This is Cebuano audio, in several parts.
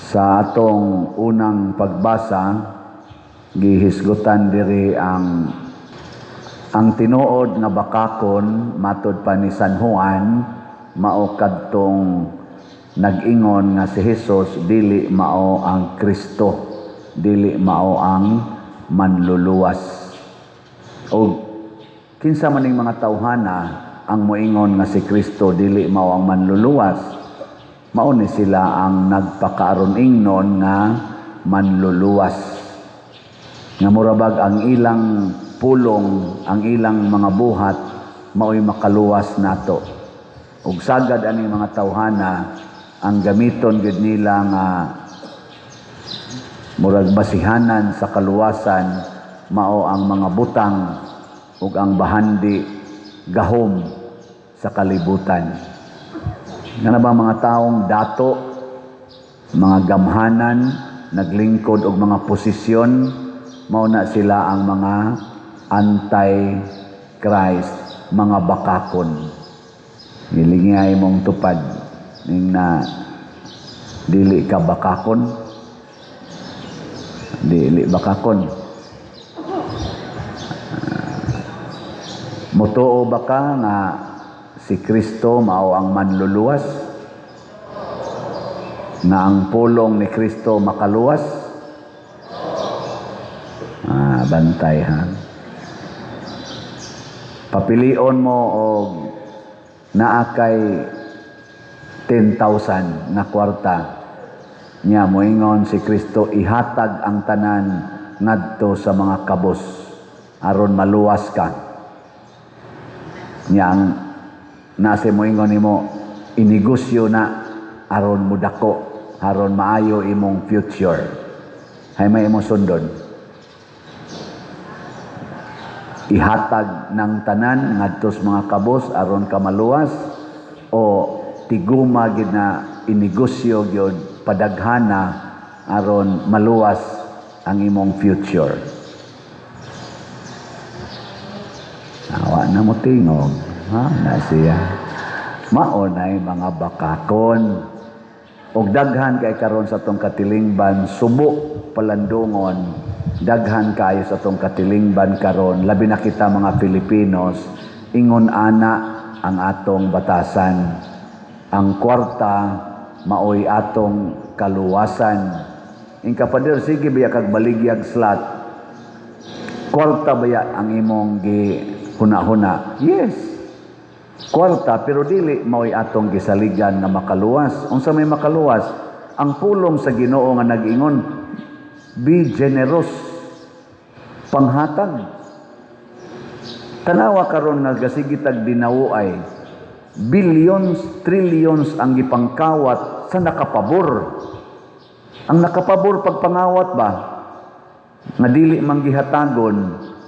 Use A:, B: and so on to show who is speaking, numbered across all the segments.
A: Sa atong unang pagbasa, gihisgutan diri ang tinuod nga bakakon matod pa ni San Juan mao kadtong nag-ingon nga si Jesus dili mao ang Kristo, dili mao ang manluluwas. O kinsa man ning mga tawhana ang moingon nga si Kristo dili mao ang manluluwas? Mao ni sila ang nagpakaaron ingnon nga manluluwas. Nga murabag ang ilang pulong, ang ilang mga buhat mao'y makaluwas nato. Ug sagad ani mga tawhana ang gamiton gyud nila nga murag basihanan sa kaluwasan mao ang mga butang ug ang bahandi gahom sa kalibutan. Nga ba mga taong dato, mga gamhanan, naglingkod og mga posisyon, mao na sila ang mga anti-Christ, mga bakakon. Gilingay mong tupad ning na dili ka bakakon, dili bakakon. Mutuo ba ka nga si Kristo mao ang manluluwas? Nga ang pulong ni Kristo makaluwas? Bantay ha. Papilion mo og naa kay 10,000 nga kwarta. Nya moingon si Kristo, ihatag ang tanan ngadto sa mga kabos aron maluwas ka. Nya ang nasa moingon nimo, inegosyo na aron mudako, aron maayo imong future. Hay may imong sundon? Ihatag ng tanan ngadto sa mga kabos aron ka maluwas o tiguma gid na inegosyo gyud padaghana aron maluwas ang imong future? Awa na mo tingog. Ha, na siya. Mao nay mga bakakon. Og daghan kay karon sa atong katilingban, subo palandungon, daghan kayo sa atong katilingban karon, labi na kita mga Filipinos, ingon ana ang atong batasan. Ang kwarta maoy atong kaluwasan. Ingka pader, sige biya kag baligyag slot. Kwarta baya ang imong gihuna-huna? Yes. Kwarta, pero dili maoy atong gisaligan nga makaluwas. Unsa may makaluwas? Ang pulong sa Ginoo nga nag-ingon, be generous, panghatag. Tanawa karon nga gasigitag dinawuay, billions, trillions ang gipangkawat sa nakapabor. Ang nakapabor pagpangawat ba? Nga dili man gihatagon,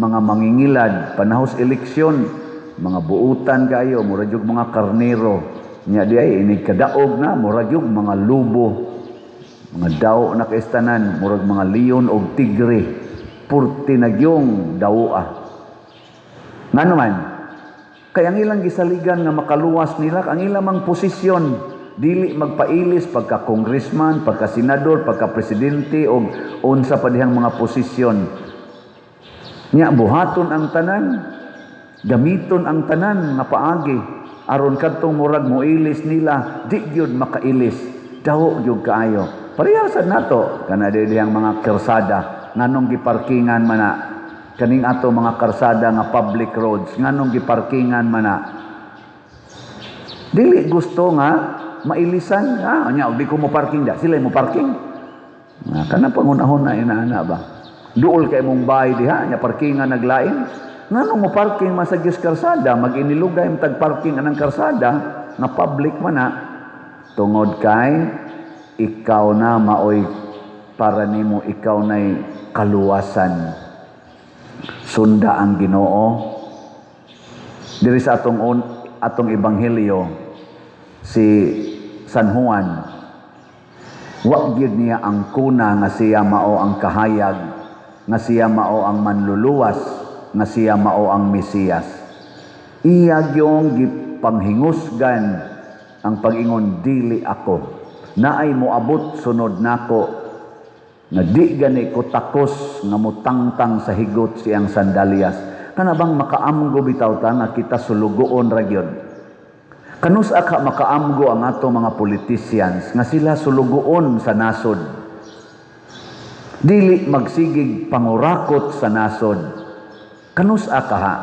A: mga mangingilad, panahos eleksyon, mga buutan kayo, murag yung mga karnero. Nya di ay inig kadaog na, murag yung mga lubo, mga daw na kaistanan, murag mga leon og tigre, purti na yung dawa. Ngano man, kay ang ilang gisaligan nga makaluwas nila, ang ilang mang posisyon, dili magpailis pagka congressman, pagka senador, pagka presidente og unsa pa dihang mga posisyon. Nya buhaton ang tanan, gamiton ang tanan nga paagi aron kadtong murag moilis nila, di gyud makailis, dawo gyud kaayo. Pareha sad nato kana dihang mga karsada, nganong giparkingan man na kaning ato mga karsada nga public roads, nganong giparkingan man na? Dili gusto nga mailisan, nya di ko mo parking da, sila mo parking. Na kana pangunahon na inaana ba? Duol kay mong bahay diha, nya parkingan naglain. Nganong mo parking man sa Diyos karsada, mag-inilugay mo tag-parking anang karsada nga public man na, tungod kay ikaw na maoy para nimo, ikaw na'y kaluwasan. Sunda ang Ginoo. Diri sa atong ebanghelyo, si San Juan, wa gyud niya ang kuna nga siya mao ang kahayag, nga siya mao ang manluluwas, nga siya mao ang Mesiyas. Iya gyung gipanghingusgan ang pag-ingon, dili ako. Naay moabot sunod nako nga di gani ko takos nga mutangtang sa higot sa iyang sandalyas. Kana bang makaamgo bitaw ta nga kita sulugoon ra gyud? Kanus-a ka makaamgo ang ato mga politicians nga sila sulugoon sa nasod? Dili magsigig pangurakot sa nasod. Kanus-a kaha?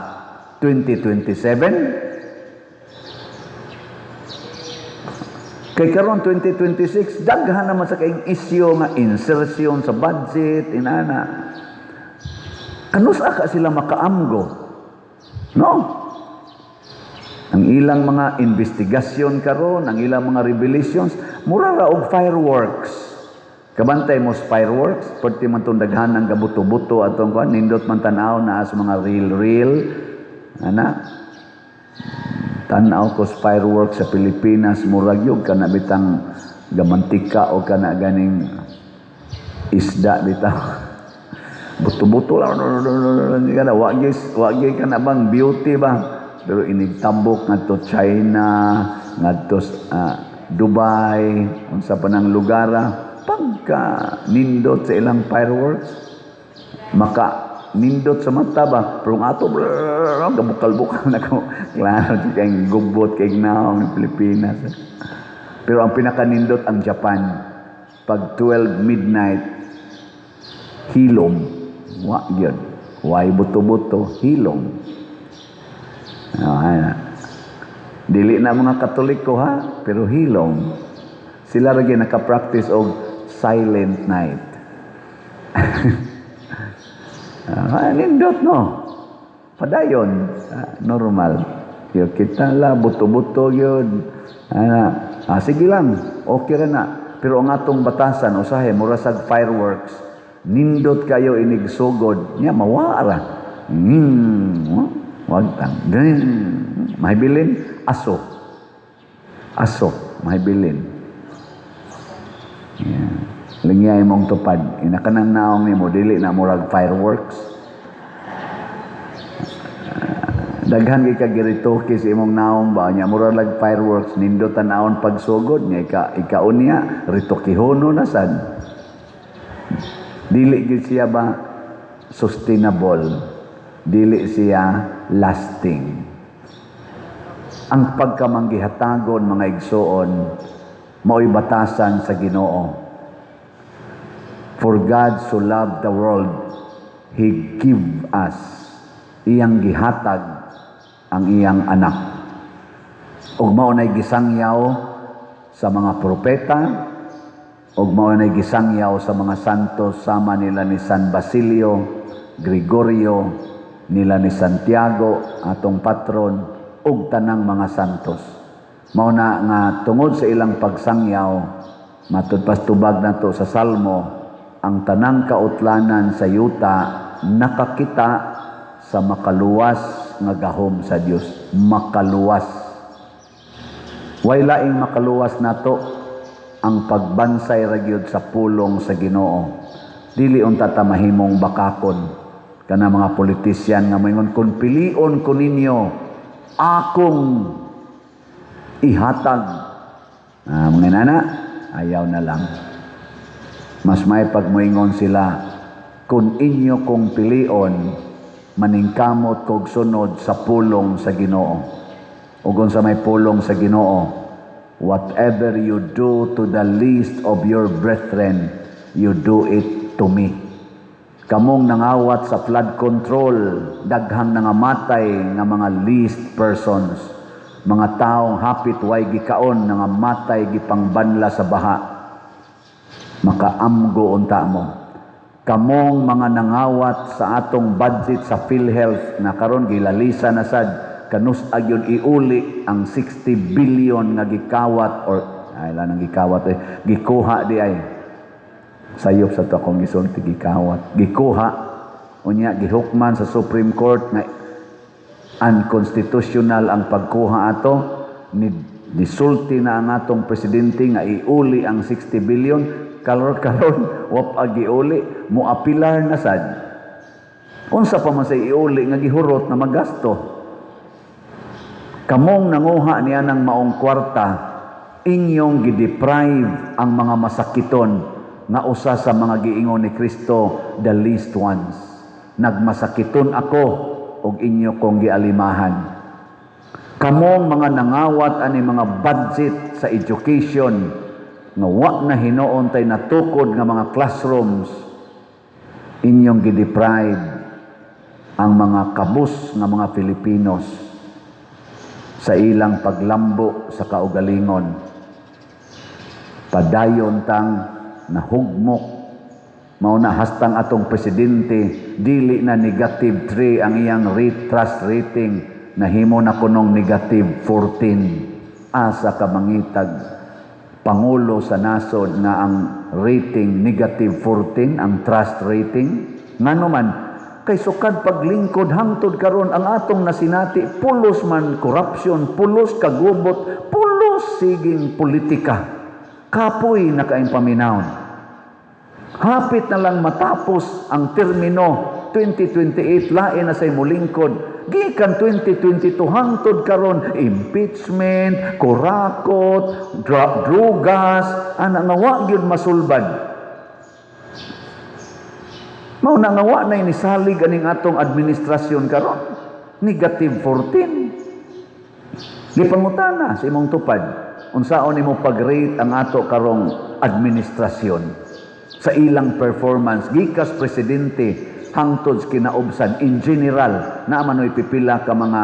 A: 2027? Kay karon 2026, daghan naman sa kaing isyu nga insertion sa budget, inana. Kanus-a ka sila makaamgo? No? Ang ilang mga investigasyon karon, ang ilang mga revelations, mura ra og fireworks. Kabantay mo sa fireworks, pwede man itong daghan ng gabuto-buto atong kuan, nindot man tan-aw na sa mga reel-reel. Ana, tan-aw ko sa fireworks sa Pilipinas, murag yun, kana bitang gamantika o kana ganing isda bitaw. Buto-buto lang, kana wagi kana bang beauty ba? Pero inigtambok ngadto China, ngadto Dubai, unsa pa nang lugar, pagka nindot sa ilang fireworks, maka nindot sa mata ba, pero ang ato, gabukal-bukal na ko, klaro, di kayong gubot, kay naong ng Pilipinas. Pero ang pinakanindot ang Japan, pag 12 midnight, hilom, wa yun, way buto-buto, hilom. Oh, dili na mga Katoliko ha, pero hilom. Sila ra gyud naka-practice og silent night. Nindot no. Padayon, normal. Yo kita la buto-buto yun. Sige lang, okay ra na. Pero ang atong batasan usahay mura sag fireworks. Nindot kayo inigsugod, nya mawa ra. Wag tang. Mahibilin aso. Aso, mahibilin. Yeah. Lingyay mong tupad. Ina kanang naong nimo dili na murag fireworks. Daghan kay ka giritoke sa imong naong ba nya murag lag fireworks, nindot tan-awon pagsugod nya ika ikaunya ritokihono na sad. Dili gid siya ba sustainable. Dili siya lasting. Ang pagkamanggihatagon, mga igsoon, mao'y batasan sa Ginoo. For God so loved the world, He give us, iyang gihatag ang iyang anak. Ug mao nay gisangyaw sa mga propeta, ug mao nay gisangyaw sa mga santo sama nila ni San Basilio, Gregorio, nila ni Santiago, atong patron, ug tanang mga santos. Mao na nga tungod sa ilang pagsangyaw, matud pas tubag nato sa Salmo, ang tanang kautlanan sa yuta nakakita sa makaluwas nga gahom sa Dios. Makaluwas. Way laing makaluwas nato ang pagbansay ra gyud sa pulong sa Ginoo. Dili unta ta mahimong bakakon kana mga politisyan nga moingon, "Kun pilion ko ninyo, akong ihatag." Mga nana, ayaw na lang. Mas may pagmoingon sila, "Kun inyo kong pilion, maningkamot kog sunod sa pulong sa Ginoo." Ug unsa may pulong sa Ginoo? "Whatever you do to the least of your brethren, you do it to me." Kamong nangawat sa flood control, daghang nangamatay nga mga least persons, mga taong hapit way gikaon, nangamatay gipangbanla sa baha. Makaamgo unta mo. Kamong mga nangawat sa atong budget sa PhilHealth na karon gilalisa na sad, kanus-a gyud iuli ang 60 billion nga gikawat or ay lang ang gikawat eh, gikuha di ay sayop sa to akong gisulti gikawat, gikuha, unya gihukman sa Supreme Court nga unconstitutional ang pagkuha ato. Ni disulti na ang atong presidente nga iuli ang 60 billion. Kalor karon wa pa giuli, moapilar na sad. Unsa pa man say iuli nga gihurot na magasto? Kamong nanguha niya ng maong kwarta, Inyong gideprive ang mga masakiton nga usa sa mga giingon ni Kristo, the least ones. Nagmasakiton ako ug inyo kong gialimahan. Kamong mga nangawat ani mga budget sa education nga wa na hinuon tay natukod nga mga classrooms, inyong gideprive ang mga kabus nga mga Filipinos sa ilang paglambo sa kaugalingon. Padayon tang nahugmok. Mao na hastang atong presidente dili na negative 3 ang iyang rate, trust rating, nahimo na kunong negative 14. Asa ka mangitag pangulo sa nasod nga ang rating negative 14 ang trust rating? Ngano man? Kay sukad paglingkod hangtod karon, ang atong nasinati pulos man corruption, pulos kagubot, pulos siging politika. Kapoy na kaayong paminawon. Hapit na lang matapos ang termino 2028, lain na say mulingkod. Gikan 2022 hangtod karon, impeachment, kurakot, drugas, ana nga wa gyud masulbad. Mao na nga wa na nisalig aning atong administrasyon karon. Negative 14. Gipangutana sa imong tupad, unsaon nimo pag-rate ang ato karong administrasyon sa ilang performance gikas presidente hangtod sa kinaubsan, in general? Naa manoy pipila ka mga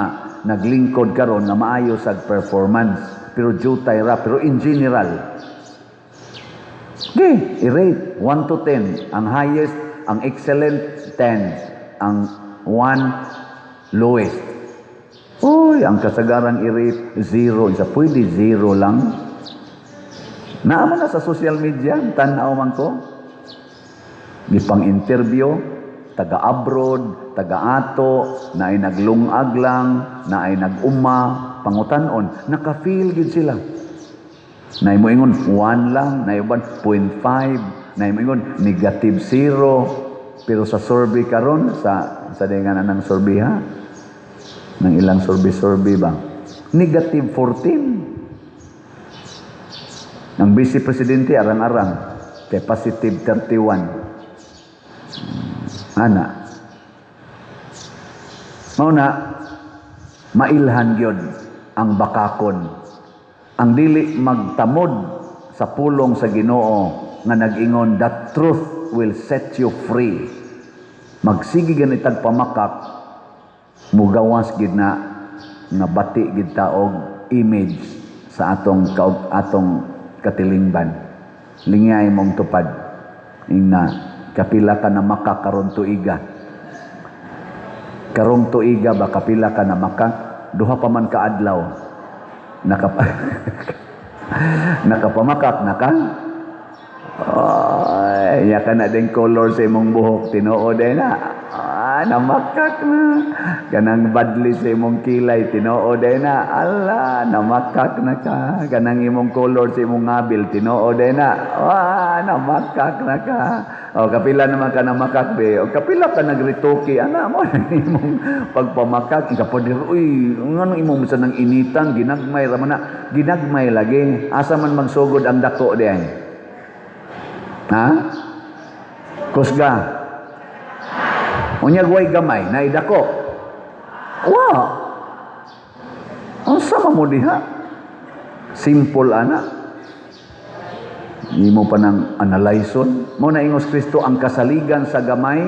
A: naglingkod karon nga maayo sa performance, pero jutay ra. Pero in general, gi i-rate 1 to 10, ang highest, ang excellent 10, ang 1 lowest. Uy, ang kasagarang i-rate 0. Isa pwede 0 lang. Naa man na sa social media, tan-aw man ko. Gipang interview, taga-abroad, taga-ato, naay naglungag lang, naay nag-uma, pangutanon, naka-feel gyud sila. Naay moingon 1 lang, naay uban 0.5, naay moingon negative 0. Pero sa survey karon sa dingan ng survey ha, ng ilang survey-survey ba? Negative 14. Ang vice presidente arang-arang kay positive 31. Ana. Mao na mailhan gyud ang bakakon. Ang dili magtamod sa pulong sa Ginoo nga nag-ingon, "The truth will set you free." Magsige ganitag pamakak, mugawas gid na nga bati gid ta og image sa atong kaug atong katilingban. Lingay mong tupad. Ingna, kapila ka na maka karon tuiga? Karong tuiga ba, kapila ka na maka? Duha pa man ka adlaw. Nakapamakak na ka? Ay, ya ka na din color sa imong buhok, tinuod ay na. Ah, namakak na. Kanang badli sa imong kilay, tinuod ay na. Ala, namakak na ka. Kanang imong color sa imong ngabil, tinuod ay na. Wah, namakak na ka. O, kapila naman ka namakak, be. O, kapila ka nagrituki. Ana mo na imong pagpamakak. Kapadir, uy, nganong imong bisan ng initan, ginagmay raman na. Ginagmay lagi. Asa man magsugod ang dako di ay? Ha? Kusga. Unyag way gamay, naidako. Wa. Unsa man mo diha? Simple ana. Imo pa nang analyson. Mao na ingos Kristo, ang kasaligan sa gamay,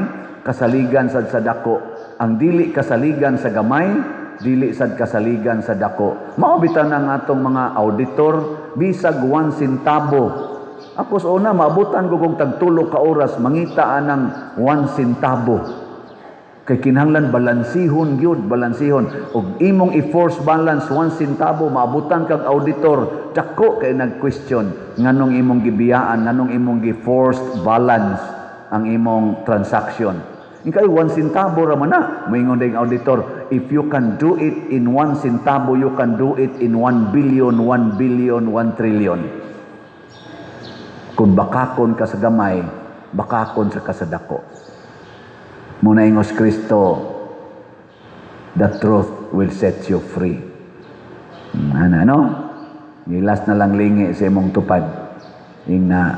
A: kasaligan sad sa dako. Ang dili kasaligan sa gamay, dili sad kasaligan sa dako. Mao bitaw na ang atong mga auditor, bisag 1 centavo. Ako sa una, maabutan ko kung tagtulo ka oras, mangita anang 1 centavo. Kay kinahanglan balansihon gyud, balansihon. Og imong i-force balance 1 centavo, maabutan kag auditor, dako kay nag-question nganong imong gibiyaan, nganong imong gi-forced balance ang imong transaction. Ikay 1 centavo ra man na. Moingon ding auditor, "If you can do it in 1 centavo, you can do it in 1 billion, 1 billion, 1 trillion." Kung bakakon ka sa gamay, bakakon sa kasadako. Muna ingos Kristo, "The truth will set you free." Ano, ano? Gilas na lang lingi sa imong tupad. Ingna,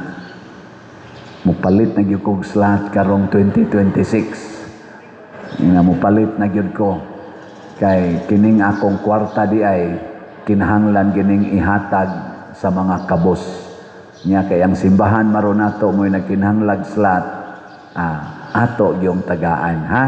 A: mupalit na gyud kog slot karong 2026. Ingna, mupalit na gyud ko. Kay kining akong kwarta di ay kinahanglan gining ihatag sa mga kabos. Nya kay ang simbahan maron nato mo'y nagkinahanglag slot, ato yung tagaan, ha?